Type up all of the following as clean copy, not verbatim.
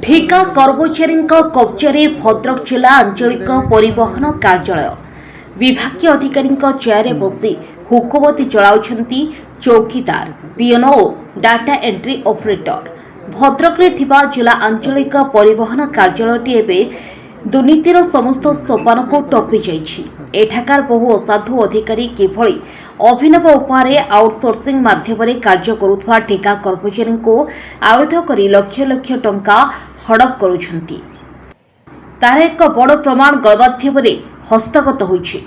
ଠିକା କର୍ମଚାରୀଙ୍କ କବ୍ଜାରେ ଭଦ୍ରକ ଜିଲ୍ଲା ଆଞ୍ଚଳିକ ପରିବହନ କାର୍ଯ୍ୟାଳୟ। ବିଭାଗୀୟ ଅଧିକାରୀଙ୍କ ଚେୟାରରେ ବସି ହୁକୁମତି ଚଳାଉଛନ୍ତି ଚୌକିଦାର, ପିଅନ ଓ ଡାଟା ଏଣ୍ଟ୍ରି ଅପରେଟର। ଭଦ୍ରକରେ ଥିବା ଜିଲ୍ଲା ଆଞ୍ଚଳିକ ପରିବହନ କାର୍ଯ୍ୟାଳୟଟି ଏବେ ଦୁର୍ନୀତିର ସମସ୍ତ ସୋପାନକୁ ଟପି ଯାଇଛି। ଏଠାକାର ବହୁ ଅସାଧୁ ଅଧିକାରୀ କିଭଳି ଅଭିନବ ଉପାୟରେ ଆଉଟସୋର୍ସିଂ ମାଧ୍ୟମରେ କାର୍ଯ୍ୟ କରୁଥିବା ଠିକା କର୍ମଚାରୀଙ୍କୁ ଆୟୁଧ କରି ଲକ୍ଷ ଲକ୍ଷ ଟଙ୍କା ହଡପ କରୁଛନ୍ତି, ତାର ଏକ ବଡ଼ ପ୍ରମାଣ ଗଣମାଧ୍ୟମରେ ହସ୍ତଗତ ହୋଇଛି।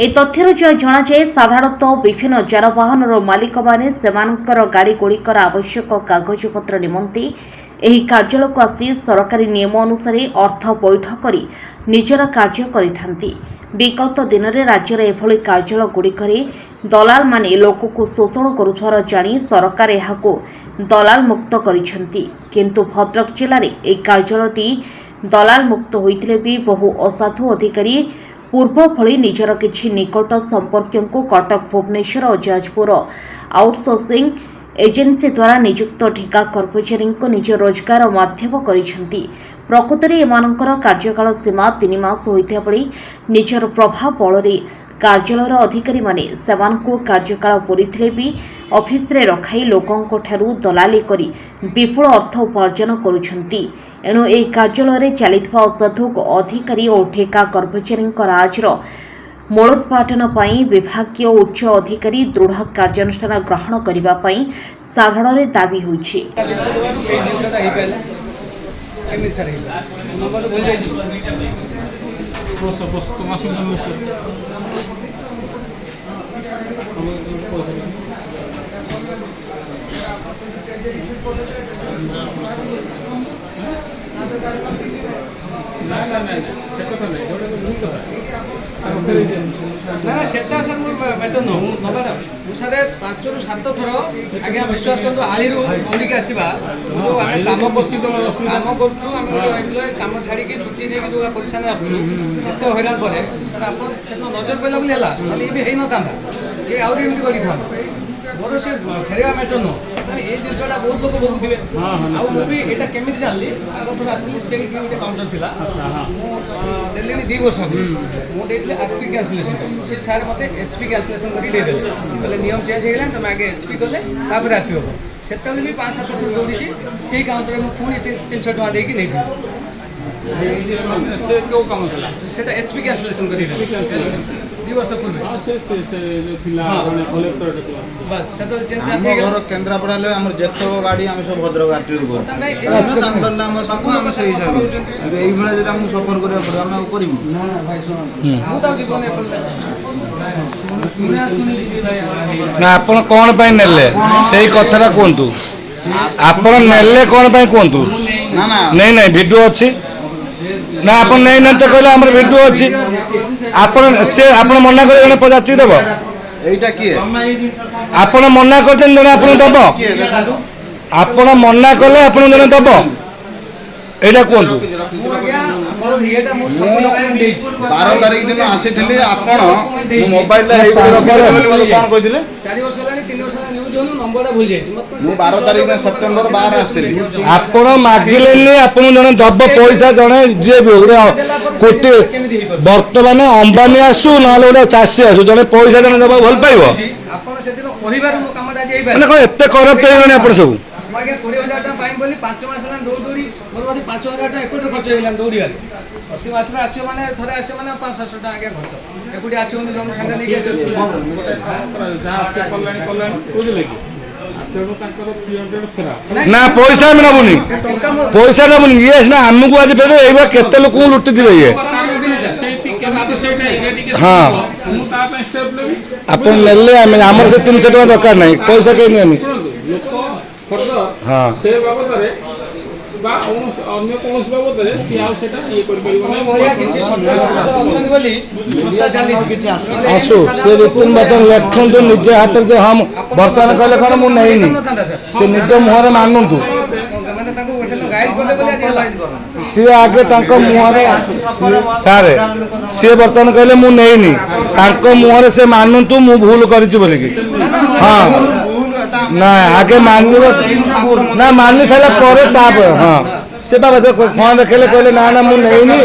ଏହି ତଥ୍ୟରୁ ଯାହା ଜଣାଯାଏ, ସାଧାରଣତଃ ବିଭିନ୍ନ ଯାନବାହନର ମାଲିକମାନେ ସେମାନଙ୍କର ଗାଡ଼ିଗୁଡ଼ିକର ଆବଶ୍ୟକ କାଗଜପତ୍ର ନିମନ୍ତେ ଏହି କାର୍ଯ୍ୟାଳୟକୁ ଆସି ସରକାରୀ ନିୟମ ଅନୁସାରେ ଅର୍ଥ ପଇଠ କରି ନିଜର କାର୍ଯ୍ୟ କରିଥାନ୍ତି। ବିଗତ ଦିନରେ ରାଜ୍ୟର ଏଭଳି କାର୍ଯ୍ୟାଳୟଗୁଡ଼ିକରେ ଦଲାଲମାନେ ଲୋକଙ୍କୁ ଶୋଷଣ କରୁଥିବାର ଜାଣି ସରକାର ଏହାକୁ ଦଲାଲ ମୁକ୍ତ କରିଛନ୍ତି। କିନ୍ତୁ ଭଦ୍ରକ ଜିଲ୍ଲାରେ ଏହି କାର୍ଯ୍ୟାଳୟଟି ଦଲାଲ ମୁକ୍ତ ହୋଇଥିଲେ ବି ବହୁ ଅସାଧୁ ଅଧିକାରୀ ପୂର୍ବ ଭଳି ନିଜର କିଛି ନିକଟ ସମ୍ପର୍କୀୟଙ୍କୁ କଟକ, ଭୁବନେଶ୍ୱର ଓ ଯାଜପୁର ଆଉଟସୋର୍ସିଂ ଏଜେନ୍ସି ଦ୍ୱାରା ନିଯୁକ୍ତ ଠିକା କର୍ମଚାରୀଙ୍କୁ ନିଜ ରୋଜଗାର ମାଧ୍ୟମ କରିଛନ୍ତି। ପ୍ରକୃତରେ ଏମାନଙ୍କର କାର୍ଯ୍ୟକାଳ ସୀମା 3 ମାସ ହୋଇଥିବା ବେଳେ ନିଜର ପ୍ରଭାବ ବଳରେ କାର୍ଯ୍ୟାଳୟର ଅଧିକାରୀମାନେ ସେମାନଙ୍କୁ କାର୍ଯ୍ୟକାଳ ପୂରିଥିଲେ ବି ଅଫିସରେ ରଖାଇ ଲୋକଙ୍କଠାରୁ ଦଲାଲି କରି ବିପୁଳ ଅର୍ଥ ଉପାର୍ଜନ କରୁଛନ୍ତି। ଏଣୁ ଏହି କାର୍ଯ୍ୟାଳୟରେ ଚାଲିଥିବା ଅସାଧୁ ଅଧିକାରୀ ଓ ଠିକା କର୍ମଚାରୀଙ୍କ ରାଜର ମୂଳୋତ୍ପାଟନ ପାଇଁ ବିଭାଗୀୟ ଉଚ୍ଚ ଅଧିକାରୀ ଦୃଢ଼ କାର୍ଯ୍ୟାନୁଷ୍ଠାନ ଗ୍ରହଣ କରିବା ପାଇଁ ସାଧାରଣରେ ଦାବି ହେଉଛି। ଜିନିଷ ଦେବାରୁ ସେଇ ଜିନିଷଟା ହେଇପାରିଲା। କେମିତି ସାର୍ ହେଇପାରିଲା? ମୁଁ ନମ୍ବର ତ ଭୁଲି ଯାଇଛି। ବସ ବସ, ତୁମ ଅସୁବିଧା ନୁହେଁ ସାର୍। ପଇସା ନା ନା ନାଇଁ, ସେ କଥା ନାହିଁ। ଯୋଉଟା ତ ଭୁଲ କଥା, ତାକୁ ଫେରେଇ ଦିଅନ୍ତୁ। ନା ନା, ସେଟା ସାର୍ ମୋର ମ୍ୟାଟର ନୁହଁ। ମୁଁ ନବାଟା ମୁଁ ସାର୍ 5ରୁ 7 ଥର ଆଜ୍ଞା, ବିଶ୍ୱାସ କରନ୍ତୁ, ଆଳିରୁ ଦୌଡ଼ିକି ଆସିବା ଯୋଉ ଆମେ କାମ କରୁଛୁ, କାମ କରୁଛୁ, ଆମେ ଗୋଟେ ଏମ୍ପ୍ଲୟ କାମ ଛାଡ଼ିକି ଛୁଟି ନେଇକି ଯୋଉ ପରିଶାନରେ ଆସୁଛୁ, ଏତେ ହଇରାଣ ପରେ ସାର୍, ଆପଣ ସେଦିନ ନଜର ପଡ଼ିଲା ବୋଲି ହେଲା, ନହେଲେ ଇଏ ବି ହେଇନଥାନ୍ତା। ଇଏ ଆହୁରି ଏମିତି କରିଥାନ୍ତା। ମୋର ସେ ଫେରିବା ମ୍ୟାଟର ନୁହଁ। ତେଣୁ ଏଇ ଜିନିଷଟା ବହୁତ ଲୋକ ଭୋଗୁଥିବେ। ହଁ ହଁ ଆଉ ମୁଁ ବି ଏଇଟା କେମିତି ଜାଣିଲି, ଆଗ ଥର ଆସିଥିଲି, ସେଇଠି ଗୋଟେ କାଉଣ୍ଟର ଥିଲା। ମୁଁ ଦେଲିଣି 2 ବର୍ଷ ଆଗରୁ। ମୁଁ ଦେଇଥିଲି ଆର୍ ପି କ୍ୟାନ୍ସଲେସନ୍। ସେ ସାର୍ ମୋତେ ଏଚ୍ ପି କ୍ୟାନ୍ସଲେସନ୍ କରିକି ଦେଇଦେଲେ। କହିଲେ, ନିୟମ ଚେଞ୍ଜ ହେଇଗଲାଣି, ତମେ ଆଗେ ଏଚ୍ ପି କଲେ ତାପରେ ଆର୍ ପି ହେବ। ସେତେବେଳେ ବି 5-7 ଥର ଦୌଡ଼ିଛି। ସେଇ କାଉଣ୍ଟରରେ ମୁଁ ପୁଣି 300 ଟଙ୍କା ଦେଇକି ନେଇଥିଲି। ସେ କେଉଁ କାମ ଥିଲା? ସେଟା ଏଚ୍ ପି କ୍ୟାନ୍ସଲେସନ୍ କରିଦେଲେ 2 ବର୍ଷ ପୂର୍ବେ। ହଁ, ସେ ସେ ଯୋଉ ଥିଲା ଜଣେ କଲେକ୍ଟର ଥିଲା। ବାସ୍, ସେତେବେଳେ ଚେଞ୍ଜ ଚାଞ୍ଜ ଆମ ହେଇଗଲା। ଘର କେନ୍ଦ୍ରାପଡ଼ା ହେଲେ ଆମର ଯେତେକ ଗାଡ଼ି ଆମେ ସବୁ ଭଦ୍ରକ ଆରଟିଓରୁ କରୁ। ବର୍ତ୍ତମାନ ଚାନ୍ଦବାଲିରେ ଆମ ପାଖ, ଆମେ ସେଇ ହିସାବରେ। କିନ୍ତୁ ଏଇଭଳିଆ ଯଦି ଆମକୁ ସଫର କରିବାକୁ ପଡ଼ିବ, ଆମେ ଆଉ କରିବୁ? ମୁଁ ତ ଆଉ ଜୀବନ ଏପର୍ଯ୍ୟନ୍ତ ନା, ଆପଣ କ'ଣ ପାଇଁ ନେଲେ ସେଇ କଥାଟା କୁହନ୍ତୁ। ଆପଣ ନେଲେ କ'ଣ ପାଇଁ କୁହନ୍ତୁ। ନା ନା। ନାଇଁ ନାଇଁ, ଭିଡ଼ିଓ ଅଛି ନା? ଆପଣ ନେଇନାହାନ୍ତି ତ କହିଲେ, ଆମର ଭିଡ଼ିଓ ଅଛି। ଆପଣ ସେ ଆପଣ ମନା କରି ଜଣେ ଯାଚିକି ଦେବ? ଏଇଟା କିଏ? ଆପଣ ମନା କରିଛନ୍ତି, ଜଣେ ଆପଣଙ୍କୁ ଦବ? କିଏ ଦେଖନ୍ତୁ। ଆପଣ ମନା କଲେ ଆପଣଙ୍କୁ ଜଣେ ଦବ, ଏଇଟା କୁହନ୍ତୁ। ମୁଁ ଆଜ୍ଞା, ମୋର ଇଏଟା ମୁଁ ସବୁ ଡକୁମେଣ୍ଟ ଦେଇଛି। 12 ତାରିଖ ଦିନ ଆସିଥିଲି। ଆପଣ ମୁଁ ମୋବାଇଲରେ ଏଇଭଳି ରଖିଥିଲି ବୋଲି ମୋତେ କ'ଣ କହିଥିଲେ? 4 ବର୍ଷ ହେଲାଣି, 3 ବର୍ଷ ହେଲାଣି ନ୍ୟୁଜ୍ ହଉନି, ନମ୍ବରଟା ଭୁଲି ଯାଇଛି ମତେ। ମୁଁ 12 ତାରିଖ ଦିନ ସେପ୍ଟେମ୍ବର 12 ଆସିଥିଲି। ଆପଣ ମାଗିଲେନି, ଆପଣଙ୍କୁ ଜଣେ ଦବ ପଇସା? ଜଣେ ଯିଏ ବି ହଉ, ଗୋଟେ କୋଟି, ବର୍ତ୍ତମାନ ଅମ୍ବାନୀ ଆସୁ, ନହେଲେ ଗୋଟେ ଚାଷୀ ଆସୁ, ଜଣେ ପଇସା ଜଣେ ଦେବାକୁ ଭଲ ପାଇବ? ଆପଣ ସେଦିନ କହିବାରୁ ମୋ କାମଟା ଆଜି ମାନେ ହେଇପାରିଲା। କ'ଣ ଏତେ କରପ୍ଟ ହେଇଗଲାଣି ଆପଣ ସବୁ? ମୁଁ ଆଜ୍ଞା 20,000 ଟଙ୍କା ପାଇବି ବୋଲି 5 ମାସ ହେଲାଣି ଦୌଡ଼ି ଦୌଡ଼ି ମୋର ବୋଧେ 5,000 ଟଙ୍କା ଏପଟେ ଖର୍ଚ୍ଚ ହେଇଗଲାଣି ଦୌଡ଼ିବାରେ। ପ୍ରତି ମାସରେ ଆସିବ ମାନେ, ଥରେ ଆସିବ ମାନେ 500-700 ଟଙ୍କା ଆଜ୍ଞା ଖର୍ଚ୍ଚ। ଏକୁଟିଆ ଆସିବନି, ଜଣେ ସାଙ୍ଗେ ନେଇକି ଆସିବ। ଯାହା ସେ କଲାଣି କଲାଣି, ବୁଝିଲେ କି? ଆଉ ତେଣୁ ତାଙ୍କର 300 ଫେରା। ନା, ପଇସା ଆମେ ନବୁନି। ସେ ଟଙ୍କା ମୁଁ ପଇସା ନବୁନି। ଇଏ ସିନା ଆମକୁ ଆଜି ଫେରେ, ଏଇଭଳିଆ କେତେ ଲୋକଙ୍କୁ ଲୁଟିଥିବେ ଇଏ। ନେବିନି ସାର୍। ସେଇଠି କେମିତି ସେଇଟା ଇଏ ଟିକେ ଶୁଣିବ, ମୁଁ ତା ପାଇଁ ଷ୍ଟେପ୍ ନେବି। ଆପଣ ନେଲେ ଆମେ ଆମର ସେ 300 ଟଙ୍କା ଦରକାର ନାହିଁ। ପଇସା କେହି ନିଅନି। ଶୁଣନ୍ତୁ, ଲୋକ ଫର୍ଦର ସେ ବାବଦରେ ବା ଅନ୍ୟ କୌଣସି ବାବଦରେ ସିଏ ଆଉ ସେଟା ଇଏ କରିପାରିବ ନାହିଁ। ଭଳିଆ କିଛି ସରକାରୀ ଅଫିସର ଅଛନ୍ତି ବୋଲି ସଂସ୍ଥା ଚାଲିଛି। କିଛି ଆସୁ। ଆସୁ ସେ ରିଟର୍ନ ବର୍ତ୍ତମାନ ଲେଖନ୍ତୁ ନିଜ ହାତରେ ଯେ ହଁ। ବର୍ତ୍ତମାନ କହିଲେ କ'ଣ ମୁଁ ନେଇନି, ସେ ନିଜ ମୁହଁରେ ମାନନ୍ତୁ। ମାନେ ତାଙ୍କୁ ସେଦିନ ଗାଇଡ୍ କଲେ ବୋଲି ଆଜି ହେଲା। ସିଏ ଆଗେ ତାଙ୍କ ମୁହଁରେ, ସାର୍, ସିଏ ବର୍ତ୍ତମାନ କହିଲେ ମୁଁ ନେଇନି, ତାଙ୍କ ମୁହଁରେ ସେ ମାନନ୍ତୁ ମୁଁ ଭୁଲ କରିଛି ବୋଲିକି। ହଁ ନା, ଆଗେ ମାନିବ ନା, ମାନି ସାରିଲା ପରେ ତାପରେ। ହଁ। ସେ ବାବା କଣ ଦେଖେଇଲେ, କହିଲେ ନା ନା ମୁଁ ନେଇନି।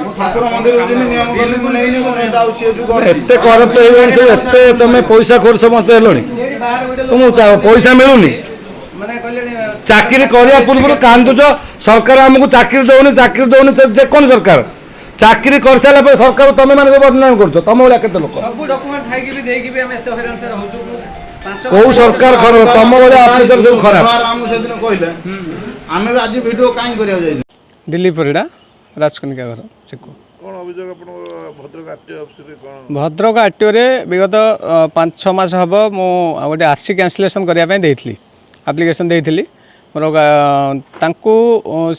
ମୁଁ ଠାକୁର ମନ୍ଦିର ଯିବି, ନିୟମ କଲି, ମୁଁ ନେଇନି, ମୁଁ ଏଇଟା ଆଉ ସିଏ ଯୁଗ ଅଛି। ଏତେ କରପ୍ଟ ହେଇଗଲାଣି ସବୁ, ଏତେ ତମେ ପଇସା ଖୋର ସମସ୍ତେ ହେଲଣି। ସେଇଠି ବାହାରେ ଗୋଟେ ତମକୁ ପଇସା ମିଳୁନି। ମାନେ କହିଲେଣି ଚାକିରି କରିବା ପୂର୍ବରୁ କାନ୍ଦୁଛ, ସରକାର ଆମକୁ ଚାକିରି ଦଉନି, ଚାକିରି ଦଉନି। ଯେକୌଣସି ସରକାର ଚାକିରି କରିସାରିଲା ପରେ ସରକାର ତମେ ମାନେ ବଦନାମ କରୁଛ। ତମ ଭଳିଆ କେତେ ଲୋକ? ସବୁ ଡକୁମେଣ୍ଟ ଥାଇକି ବି ଦେଇକି ବି ଆମେ ଏତେ ହଇରାଣ ସାର୍ ହଉଛୁ। ମୁଁ 5 କୋଉ ସରକାର ଖରାପ? ତମ ଭଳିଆ ଅଫିସର ସବୁ ଖରାପ। ସାର୍ ଆମକୁ ସେଦିନ କହିଲେ, ଆମେ ବି ଆଜି ଭିଡ଼ିଓ କାହିଁ କରିବାକୁ ଯାଇଛୁ? ଦିଲ୍ଲୀପ ପରିଡ଼ା, ରାଜକନିକା ଘର, ଚିକୁ। କ'ଣ ଅଭିଯୋଗ ଆପଣଙ୍କ ଭଦ୍ରକ ଆରଟିଓ ଅଫିସରେ କ'ଣ? ଭଦ୍ରକ ଆରଟିଓରେ ବିଗତ 5-6 ମାସ ହେବ ମୁଁ ଆଉ ଗୋଟେ ଆରସି କ୍ୟାନସଲେସନ୍ କରିବା ପାଇଁ ଦେଇଥିଲି, ଆପ୍ଲିକେସନ୍ ଦେଇଥିଲି ମୋର। ତାଙ୍କୁ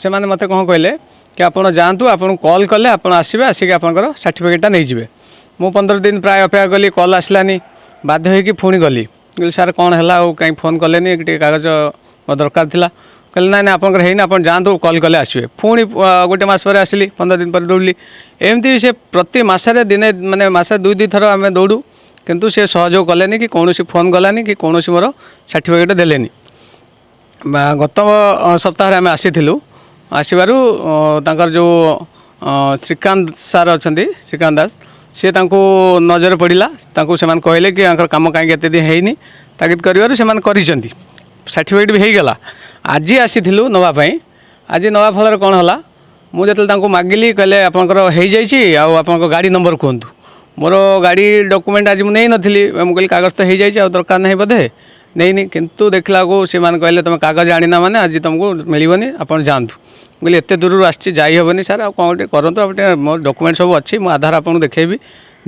ସେମାନେ ମୋତେ କ'ଣ କହିଲେ କି ଆପଣ ଯାଆନ୍ତୁ, ଆପଣଙ୍କୁ କଲ୍ କଲେ ଆପଣ ଆସିବେ, ଆସିକି ଆପଣଙ୍କର ସାର୍ଟିଫିକେଟ୍ଟା ନେଇଯିବେ। ମୁଁ 15 ଦିନ ପ୍ରାୟ ଅପେକ୍ଷା କଲି, କଲ୍ ଆସିଲାନି। ବାଧ୍ୟ ହେଇକି ପୁଣି ଗଲି। କହିଲି, ସାର୍ କ'ଣ ହେଲା, ଆଉ କାହିଁ ଫୋନ୍ କଲେନି, ଟିକେ କାଗଜ ମୋର ଦରକାର ଥିଲା। କହିଲେ, ନାଇଁ ନାଇଁ, ଆପଣଙ୍କର ହେଇନି, ଆପଣ ଯାଆନ୍ତୁ, କଲ୍ କଲେ ଆସିବେ। ପୁଣି ଗୋଟେ ମାସ ପରେ ଆସିଲି, 15 ଦିନ ପରେ ଦୌଡ଼ିଲି। ଏମିତି ସେ ପ୍ରତି ମାସରେ ଦିନେ, ମାନେ ମାସେ ଦୁଇ ଦୁଇ ଥର ଆମେ ଦୌଡ଼ୁ, କିନ୍ତୁ ସେ ସହଯୋଗ କଲେନି କି କୌଣସି ଫୋନ୍ ଗଲାନି କି କୌଣସି ମୋର ସାର୍ଟିଫିକେଟ୍ ଦେଲେନି। ବା ଗତ ସପ୍ତାହରେ ଆମେ ଆସିଥିଲୁ। ଆସିବାରୁ ତାଙ୍କର ଯେଉଁ ଶ୍ରୀକାନ୍ତ ସାର୍ ଅଛନ୍ତି, ଶ୍ରୀକାନ୍ତ ଦାସ, ସିଏ ତାଙ୍କୁ ନଜର ପଡ଼ିଲା। ତାଙ୍କୁ ସେମାନେ କହିଲେ କି ୟାଙ୍କର କାମ କାହିଁକି ଏତେ ଦିନ ହେଇନି। ତାଗିଦ କରିବାରୁ ସେମାନେ କରିଛନ୍ତି, ସାର୍ଟିଫିକେଟ୍ ବି ହେଇଗଲା। ଆଜି ଆସିଥିଲୁ ନେବା ପାଇଁ। ଆଜି ନେବା ଫଳରେ କ'ଣ ହେଲା, ମୁଁ ଯେତେବେଳେ ତାଙ୍କୁ ମାଗିଲି, କହିଲେ ଆପଣଙ୍କର ହେଇଯାଇଛି, ଆଉ ଆପଣଙ୍କ ଗାଡ଼ି ନମ୍ବର କୁହନ୍ତୁ। ମୋର ଗାଡ଼ି ଡକୁମେଣ୍ଟ ଆଜି ମୁଁ ନେଇନଥିଲି। ମୁଁ କହିଲି କାଗଜ ତ ହେଇଯାଇଛି, ଆଉ ଦରକାର ନାହିଁ ବୋଧେ, ନେଇନି। କିନ୍ତୁ ଦେଖିଲାକୁ ସେମାନେ କହିଲେ ତୁମେ କାଗଜ ଆଣିନା ମାନେ ଆଜି ତୁମକୁ ମିଳିବନି, ଆପଣ ଯାଆନ୍ତୁ। ମୁଁ କହିଲି ଏତେ ଦୂରରୁ ଆସିଛି, ଯାଇ ହେବନି ସାର୍, ଆଉ କ'ଣ ଟିକେ କରନ୍ତୁ, ଆଉ ଟିକେ ମୋର ଡକୁମେଣ୍ଟ ସବୁ ଅଛି, ମୁଁ ଆଧାର ଆପଣଙ୍କୁ ଦେଖେଇବି,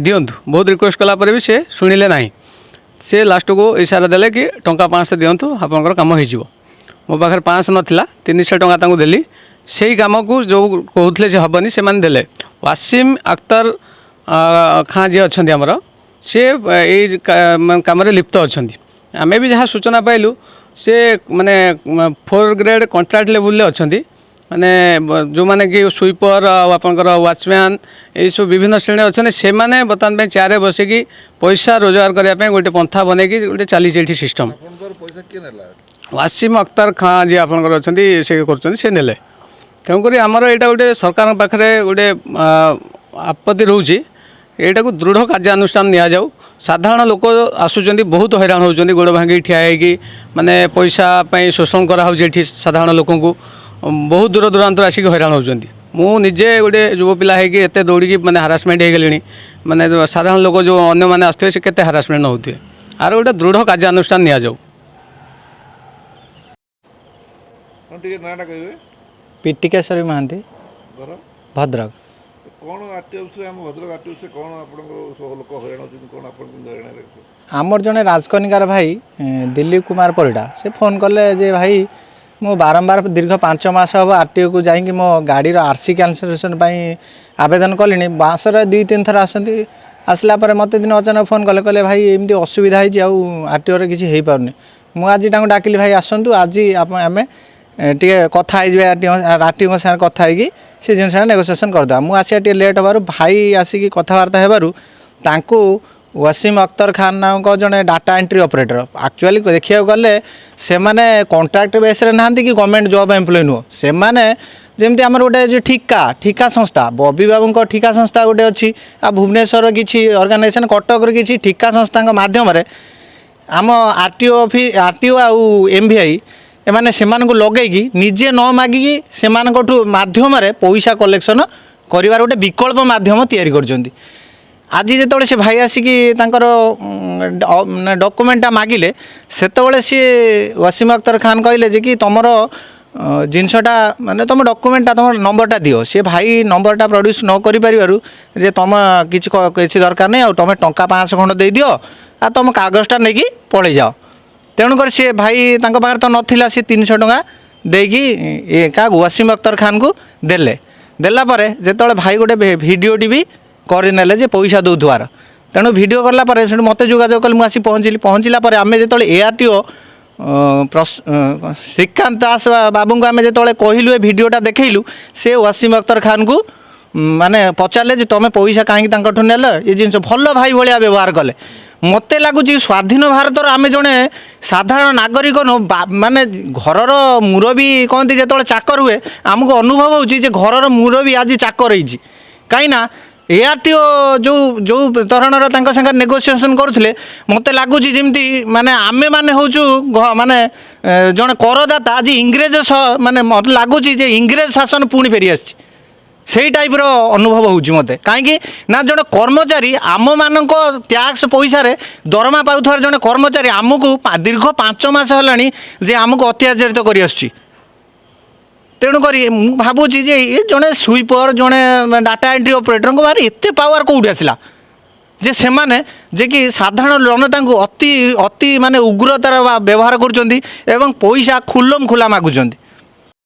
ଦିଅନ୍ତୁ। ବହୁତ ରିକ୍ୱେଷ୍ଟ କଲା ପରେ ବି ସେ ଶୁଣିଲେ ନାହିଁ। ସେ ଲାଷ୍ଟକୁ ଇସାରା ଦେଲେ କି ଟଙ୍କା 500 ଦିଅନ୍ତୁ, ଆପଣଙ୍କର କାମ ହେଇଯିବ। ମୋ ପାଖରେ 500 ନଥିଲା, 300 ଟଙ୍କା ତାଙ୍କୁ ଦେଲି। ସେଇ କାମକୁ ଯେଉଁ କହୁଥିଲେ ସେ ହେବନି, ସେମାନେ ଦେଲେ। ୱାସିମ ଆକ୍ତର ଖାଁ ଯିଏ ଅଛନ୍ତି ଆମର, ସେ ଏଇ ମାନେ କାମରେ ଲିପ୍ତ ଅଛନ୍ତି। ଆମେ ବି ଯାହା ସୂଚନା ପାଇଲୁ, ସେ ମାନେ 4 ଗ୍ରେଡ଼୍ କଣ୍ଟ୍ରାକ୍ଟ ଲେବୁଲରେ ଅଛନ୍ତି। ମାନେ ଯେଉଁମାନେ କି ସୁଇପର ଆଉ ଆପଣଙ୍କର ୱାଚମ୍ୟାନ୍, ଏଇସବୁ ବିଭିନ୍ନ ଶ୍ରେଣୀରେ ଅଛନ୍ତି। ସେମାନେ ବର୍ତ୍ତମାନ ପାଇଁ ଚେୟାରରେ ବସିକି ପଇସା ରୋଜଗାର କରିବା ପାଇଁ ଗୋଟେ ପନ୍ଥା ବନେଇକି ଗୋଟେ ଚାଲିଛି ଏଠି ସିଷ୍ଟମ୍। ଆପଣଙ୍କର ପଇସା କିଏ ନେଲା? ୱାସିମ ଅକ୍ତର ଖାଁ ଯିଏ ଆପଣଙ୍କର ଅଛନ୍ତି, ସେ କରୁଛନ୍ତି, ସେ ନେଲେ। ତେଣୁକରି ଆମର ଏଇଟା ଗୋଟେ ସରକାରଙ୍କ ପାଖରେ ଗୋଟେ ଆପତ୍ତି ରହୁଛି, ଏଇଟାକୁ ଦୃଢ଼ କାର୍ଯ୍ୟାନୁଷ୍ଠାନ ନିଆଯାଉ। ସାଧାରଣ ଲୋକ ଆସୁଛନ୍ତି, ବହୁତ ହଇରାଣ ହେଉଛନ୍ତି, ଗୋଡ଼ ଭାଙ୍ଗିକି ଠିଆ ହେଇକି ମାନେ ପଇସା ପାଇଁ ଶୋଷଣ କରାହେଉଛି ଏଠି। ସାଧାରଣ ଲୋକଙ୍କୁ ବହୁତ ଦୂର ଦୂରାନ୍ତରୁ ଆସିକି ହଇରାଣ ହେଉଛନ୍ତି। ମୁଁ ନିଜେ ଗୋଟେ ଯୁବ ପିଲା ହେଇକି ଏତେ ଦୌଡ଼ିକି ମାନେ ହାରାସମେଣ୍ଟ ହେଇଗଲିଣି। ମାନେ ସାଧାରଣ ଲୋକ ଯେଉଁ ଅନ୍ୟମାନେ ଆସୁଥିବେ, ସେ କେତେ ହାରାସମେଣ୍ଟ ନ ହେଉଥିବେ। ଆର ଗୋଟେ ଦୃଢ଼ କାର୍ଯ୍ୟାନୁଷ୍ଠାନ ନିଆଯାଉ। କ'ଣ ଟିକେ ନାଁଟା କହିବେ? ପିଟିକେଶ୍ୱରୀ ମହାନ୍ତି। ଘର? ଭଦ୍ରକ। କ'ଣ ଆରଟିଓ ଅଫିସରେ, ଆମ ଭଦ୍ରକ ଆରଟିଓ ଅଫିସରେ କ'ଣ ଆପଣଙ୍କର ସବୁ ଲୋକ ହଇରାଣ ହେଉଛନ୍ତି, କ'ଣ ଆପଣ କେମିତି ହଇରାଣ ହେଲେ? ଆମର ଜଣେ ରାଜକନିକାର ଭାଇ ଦିଲ୍ଲୀପ କୁମାର ପରିଡ଼ା, ସେ ଫୋନ୍ କଲେ ଯେ ଭାଇ, ମୁଁ ବାରମ୍ବାର ଦୀର୍ଘ 5 ମାସ ହେବ ଆରଟିଓକୁ ଯାଇକି ମୋ ଗାଡ଼ିର ଆରସି କ୍ୟାନସଲେସନ୍ ପାଇଁ ଆବେଦନ କଲିଣି। ମାସରେ 2-3 ଥର ଆସନ୍ତି। ଆସିଲା ପରେ ମୋତେ ଦିନ ଅଚାନକ ଫୋନ୍ କଲେ, କହିଲେ ଭାଇ ଏମିତି ଅସୁବିଧା ହେଇଛି ଆଉ ଆରଟିଓରେ କିଛି ହେଇପାରୁନି। ମୁଁ ଆଜି ତାଙ୍କୁ ଡାକିଲି, ଭାଇ ଆସନ୍ତୁ, ଆଜି ଆମେ ଟିକେ କଥା ହେଇଯିବା, ଆରଟିଓଙ୍କ ସାଙ୍ଗରେ କଥା ହେଇକି ସେ ଜିନିଷଟା ନେଗୋସିଏସନ୍ କରିଦେବା। ମୁଁ ଆସିବା ଟିକେ ଲେଟ୍ ହେବାରୁ ଭାଇ ଆସିକି କଥାବାର୍ତ୍ତା ହେବାରୁ ତାଙ୍କୁ ୱାସିମ ଅକ୍ତର ଖାନ ନାମକ ଜଣେ ଡାଟା ଏଣ୍ଟ୍ରି ଅପରେଟର, ଆକ୍ଚୁଆଲି ଦେଖିବାକୁ ଗଲେ ସେମାନେ କଣ୍ଟ୍ରାକ୍ଟ ବେସ୍ରେ ନାହାନ୍ତି କି ଗଭର୍ଣ୍ଣମେଣ୍ଟ ଜବ୍ ଏମ୍ପ୍ଲୟି ନୁହଁ। ସେମାନେ ଯେମିତି ଆମର ଗୋଟେ ଯେଉଁ ଠିକା ସଂସ୍ଥା, ବବି ବାବୁଙ୍କ ଠିକା ସଂସ୍ଥା ଗୋଟେ ଅଛି, ଆଉ ଭୁବନେଶ୍ୱରର କିଛି ଅର୍ଗାନାଇଜେସନ୍, କଟକର କିଛି ଠିକା ସଂସ୍ଥାଙ୍କ ମାଧ୍ୟମରେ ଆମ ଆରଟିଓ ଅଫିସ, ଆରଟିଓ ଆଉ ଏମଭିଆଇ ଏମାନେ ସେମାନଙ୍କୁ ଲଗେଇକି ନିଜେ ନ ମାଗିକି ସେମାନଙ୍କଠୁ ମାଧ୍ୟମରେ ପଇସା କଲେକ୍ସନ୍ କରିବାର ଗୋଟେ ବିକଳ୍ପ ମାଧ୍ୟମ ତିଆରି କରିଛନ୍ତି। ଆଜି ଯେତେବେଳେ ସେ ଭାଇ ଆସିକି ତାଙ୍କର ଡକୁମେଣ୍ଟଟା ମାଗିଲେ, ସେତେବେଳେ ସିଏ ୱାସିମ ଅକ୍ତର ଖାନ କହିଲେ ଯେ କି ତୁମର ଜିନିଷଟା, ମାନେ ତୁମ ଡକୁମେଣ୍ଟଟା, ତୁମ ନମ୍ବରଟା ଦିଅ। ସେ ଭାଇ ନମ୍ବରଟା ପ୍ରଡ୍ୟୁସ୍ ନ କରିପାରିବାରୁ ଯେ ତୁମ କିଛି ଦରକାର ନାହିଁ, ଆଉ ତୁମେ ଟଙ୍କା 500 ଖଣ୍ଡ ଦେଇଦିଅ ଆଉ ତୁମ କାଗଜଟା ନେଇକି ପଳେଇ ଯାଅ। ତେଣୁକରି ସେ ଭାଇ ତାଙ୍କ ପାଖରେ ତ ନଥିଲା, ସେ 300 ଟଙ୍କା ଦେଇକି କାହାକୁ, ୱାସିମ ଅକ୍ତର ଖାନକୁ ଦେଲେ। ଦେଲା ପରେ ଯେତେବେଳେ ଭାଇ ଗୋଟେ ଭିଡ଼ିଓଟି ବି କରିନେଲେ ଯେ ପଇସା ଦେଉଥିବାର। ତେଣୁ ଭିଡ଼ିଓ କଲା ପରେ ସେଠୁ ମୋତେ ଯୋଗାଯୋଗ କଲେ, ମୁଁ ଆସି ପହଞ୍ଚିଲି। ପହଞ୍ଚିଲା ପରେ ଆମେ ଯେତେବେଳେ ଏଆରଟିଓ ଶ୍ରୀକାନ୍ତ ଦାସ ବାବୁଙ୍କୁ ଆମେ ଯେତେବେଳେ କହିଲୁ, ଏ ଭିଡ଼ିଓଟା ଦେଖେଇଲୁ, ସେ ୱାସିମ ଅକ୍ତର ଖାନକୁ ମାନେ ପଚାରିଲେ ଯେ ତୁମେ ପଇସା କାହିଁକି ତାଙ୍କଠୁ ନେଲ? ଏ ଜିନିଷ ଭଲ ଭାଇ ଭଳିଆ ବ୍ୟବହାର କଲେ। ମୋତେ ଲାଗୁଛି ସ୍ୱାଧୀନ ଭାରତର ଆମେ ଜଣେ ସାଧାରଣ ନାଗରିକ ନୁହଁ, ମାନେ ଘରର ମୁରବୀ କହନ୍ତି ଯେତେବେଳେ ଚାକର ହୁଏ, ଆମକୁ ଅନୁଭବ ହେଉଛି ଯେ ଘରର ମୁରବୀ ଆଜି ଚାକର ହେଇଛି। କାହିଁକିନା ଏଆର୍ଟିଓ ଯେଉଁ ଯେଉଁ ଧରଣର ତାଙ୍କ ସାଙ୍ଗରେ ନେଗୋସିଏସନ୍ କରୁଥିଲେ, ମୋତେ ଲାଗୁଛି ଯେମିତି ମାନେ ଆମେମାନେ ହେଉଛୁ ମାନେ ଜଣେ କରଦାତା ଆଜି ଇଂରେଜ ସହ, ମାନେ ମୋତେ ଲାଗୁଛି ଯେ ଇଂରେଜ ଶାସନ ପୁଣି ଫେରି ଆସିଛି, ସେଇ ଟାଇପ୍ର ଅନୁଭବ ହେଉଛି ମୋତେ। କାହିଁକି ନା ଜଣେ କର୍ମଚାରୀ, ଆମମାନଙ୍କ ଟ୍ୟାକ୍ସ ପଇସାରେ ଦରମା ପାଉଥିବାର ଜଣେ କର୍ମଚାରୀ ଆମକୁ ଦୀର୍ଘ 5 ମାସ ହେଲାଣି ଯେ ଆମକୁ ଅତ୍ୟାଚାରିତ କରିଆସୁଛି। ତେଣୁକରି ମୁଁ ଭାବୁଛି ଯେ ଏ ଜଣେ ସୁଇପର, ଜଣେ ଡାଟା ଏଣ୍ଟ୍ରି ଅପରେଟରଙ୍କ ପାଖରେ ଏତେ ପାୱାର କେଉଁଠି ଆସିଲା ଯେ ସେମାନେ ଯେ କି ସାଧାରଣ ଜନତାଙ୍କୁ ଅତି ଅତି ମାନେ ଉଗ୍ରତାର ବ୍ୟବହାର କରୁଛନ୍ତି ଏବଂ ପଇସା ଖୁଲମ ଖୁଲା ମାଗୁଛନ୍ତି।